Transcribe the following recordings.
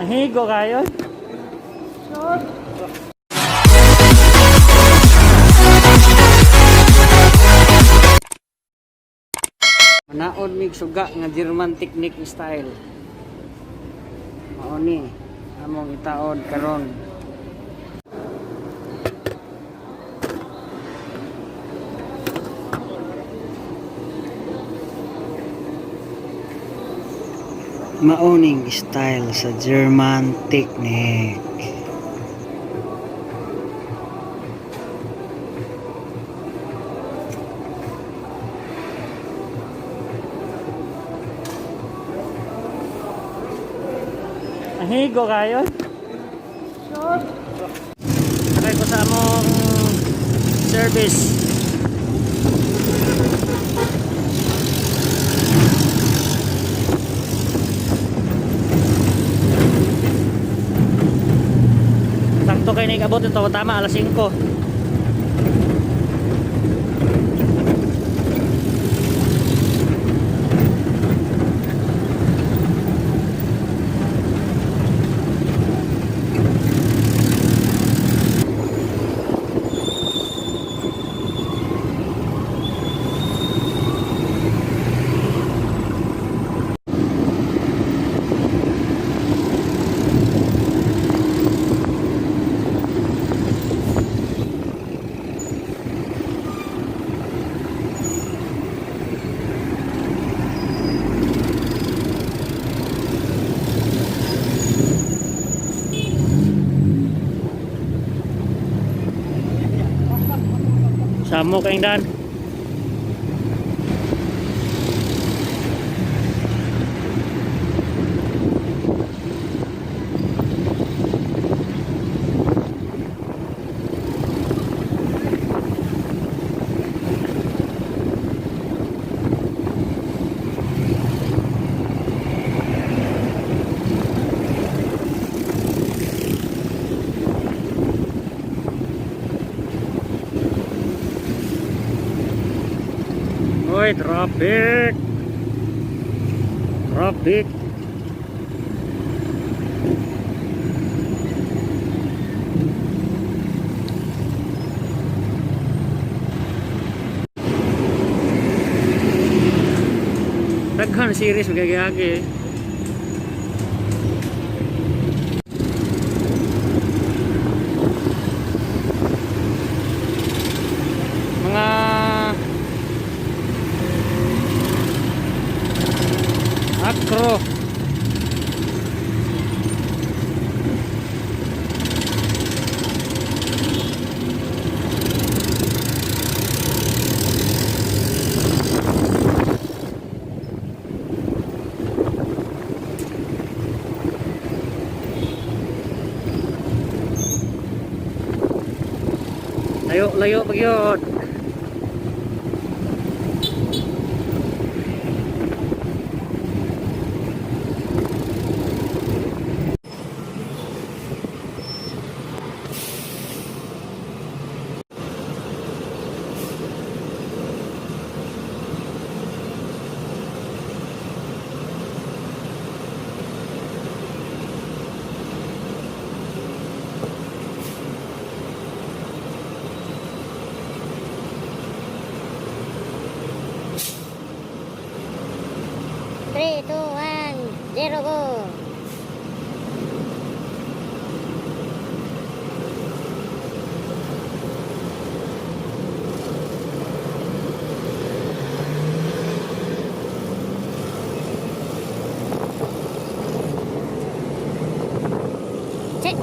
Higo kayo. Manaod mig suga nga German technique style. Mao ni among itaod karon. Maoning style sa German technique. Ang higo kayo. Sakay ko sa among service. Sakto kay naikabot ito, tama, alas 5. Samo kayong dan. Uy, traffic! Traffic! Daghan series magagagi. Mga Acro. Layo, layo pag yun. Three, two, one, zero, go. Check.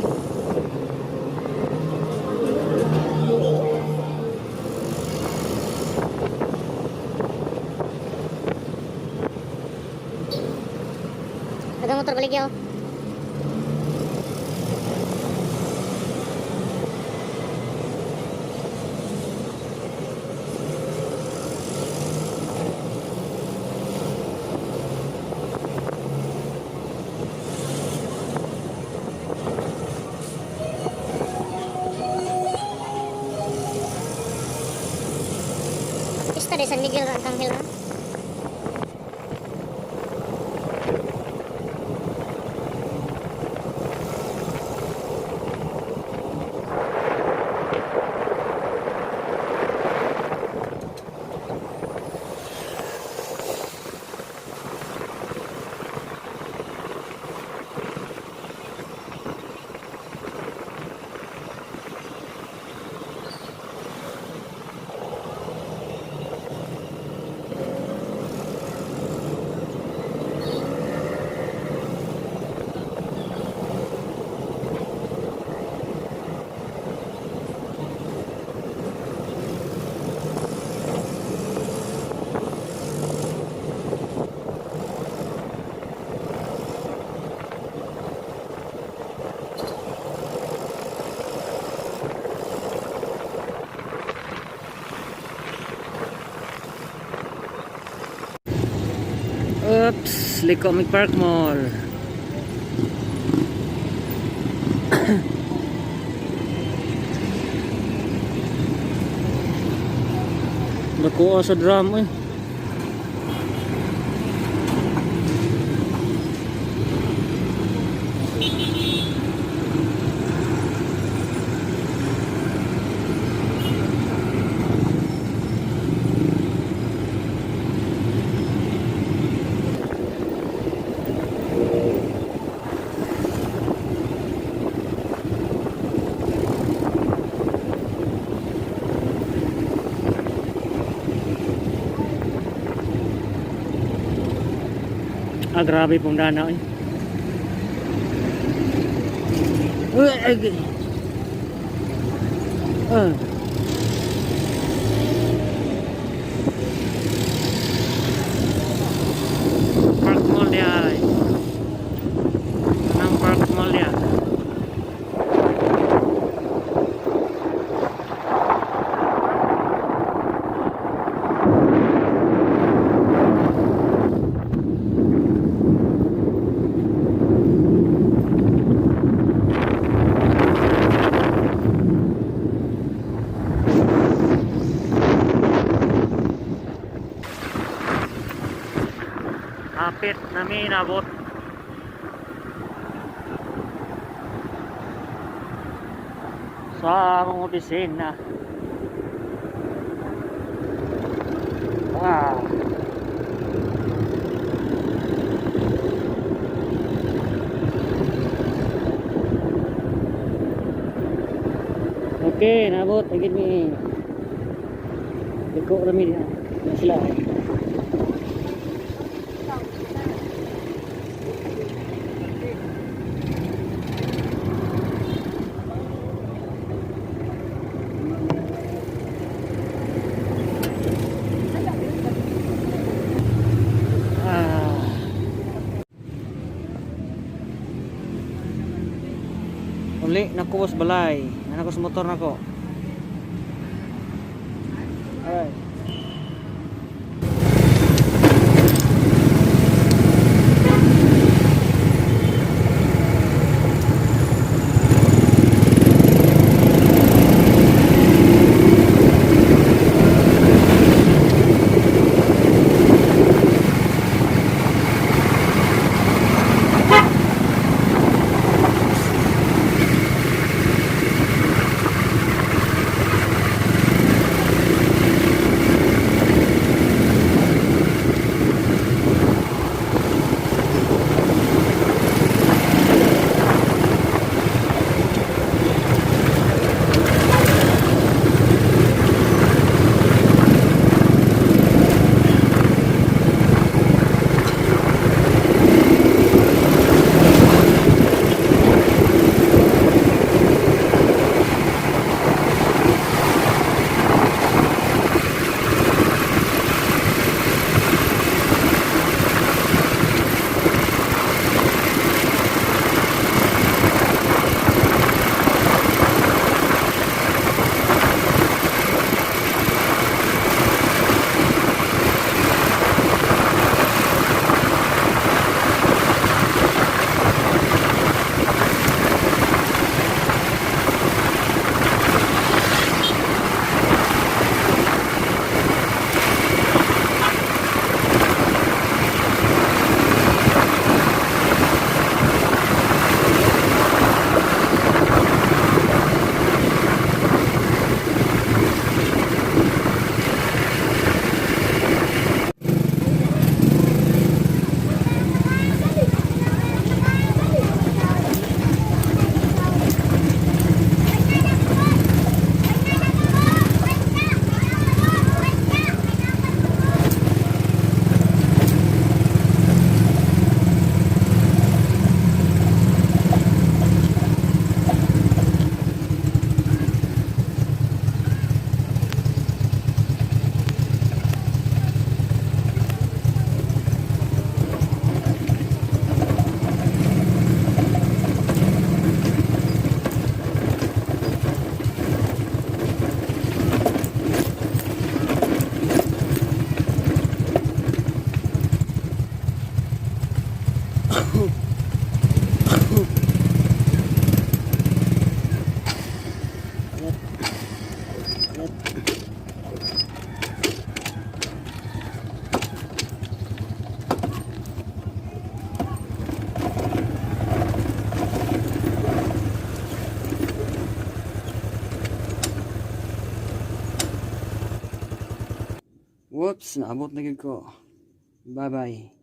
Taga motor baligya oh. Pista de San Miguel Arcangel ra. Oops, liko mig Park Mall. Nakuha sa drum eh. Ah, grabe pong dana eh. Uy, ay, ay. Ah. Park Mall niya ay. Anong Park Mall niya? Hapit na mi nabot. Sa akong opisina. Ah. Okay, nabot. Agad mi. Liko rami niya. Na sila. Ah. Uli, naku sa balay. Anak ko sa motor nako. Alright. Whoops, naabot na gyud ko. Bye-bye.